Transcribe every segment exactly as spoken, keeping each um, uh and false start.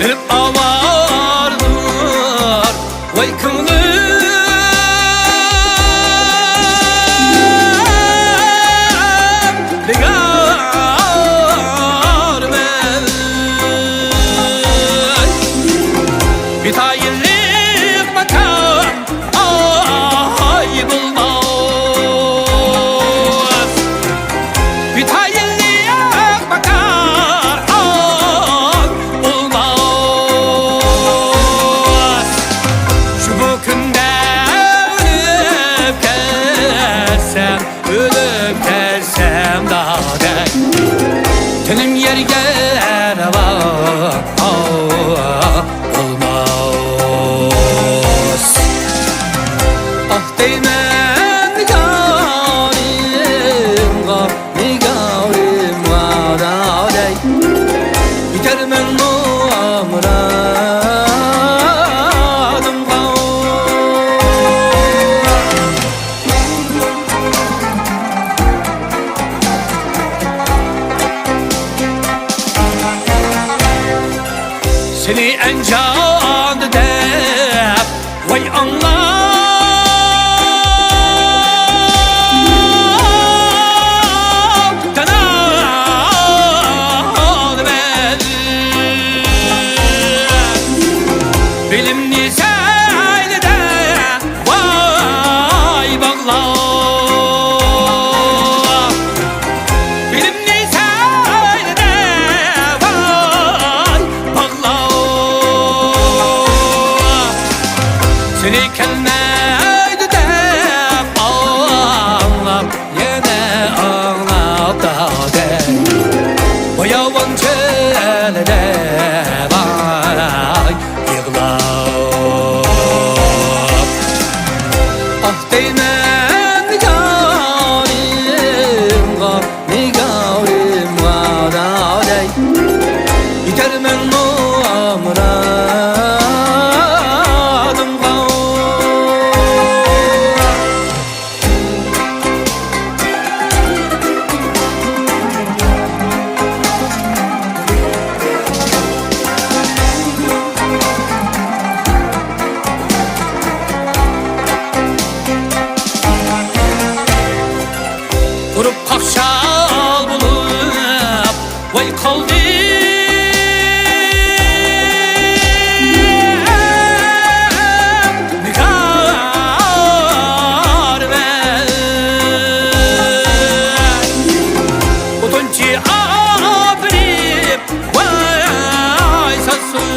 ئۆلۈپ ئاۋارىدۇر ۋاي كۆڭلۈم، بىكارمەن. بىر تايىنلىق ماكان ئاي بولماس، بىر تايىنلىق ماكان ئاي بولماس. شۇ بۇ كۈندە ئۆلۈپ كەتسەم، ئۆلۈپ كەتسەم دادەك، تېنىم يەرگە رەۋا بولماس. ئاھ دەيمەن نىگارىمغا، نىگارىمغا دادەك، يېتەرمەنمۇ مۇرادىمغا. سېنى ئەنجاندا دەپ ۋاي ئاڭلاپ تانالىمەن. بىلىمنى سەيلىدە ۋاي باغلاپ، بىلىمنى سەيلىدە ۋاي باغلاپ، سېنى كەلمەيدۇ دەپ ئاڭلاپ، يەنە ئاڭلاپ دادەك، باياۋان چۆلىدە ۋاي يىغلاپ. ئاھ دەيمەن نىگارىمغا، نىگارىمغا دادەك، يېتەرمەنمۇ مۇرادىمغا. قۇرۇپ قاقشال بولۇپ ۋاي قالدىم نىگارىمەن. ئوتۇنچى ئاپىرىپ ۋاي ساتسۇن،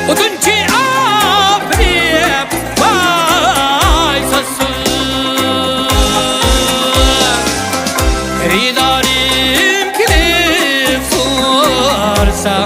ئوتۇنچى ئاپىرىپ ۋاي ساتسۇن. خېرىدارىم كېلىپ سورىسا،